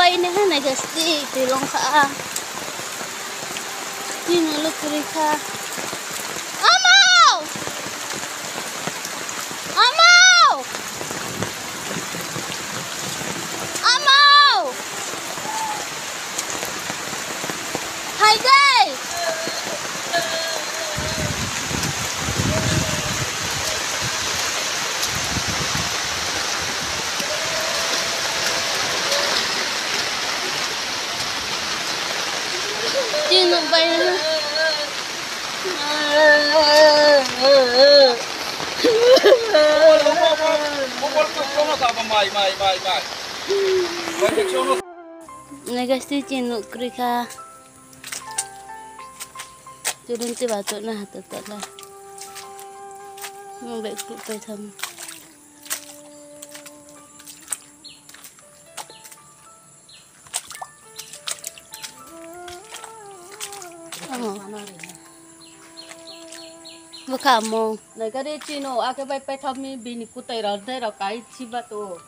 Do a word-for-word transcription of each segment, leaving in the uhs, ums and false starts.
Pai nai ha, nai guys, tui long kha. Tui no lo kri kha. Amo! Amo! Amo! Hai dei! Chini bai. Nai guys, tui chini nuh kroi kha. Churun chiba to na ha to to la. Nung bai kruh pai tham. Bkha mung. Nai gari chini akhe bai paitham mi bini kutai rao dei rao kai chiba to.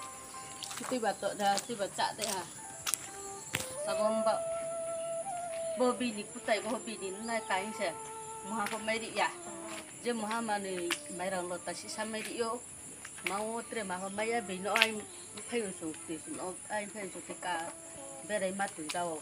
Chiba to da, chiba chá dei ha. Sabo mba. Bo bini kutai, bo bini nai kai se. Maha pho mai ri ya. Je maha mani mairang lo ta sisa mai ri yo. Ma wo tre ma pho mai ya, bini ai phai yo sung, ti sung, ai phai yo sung, ti ka berai ma tui da o.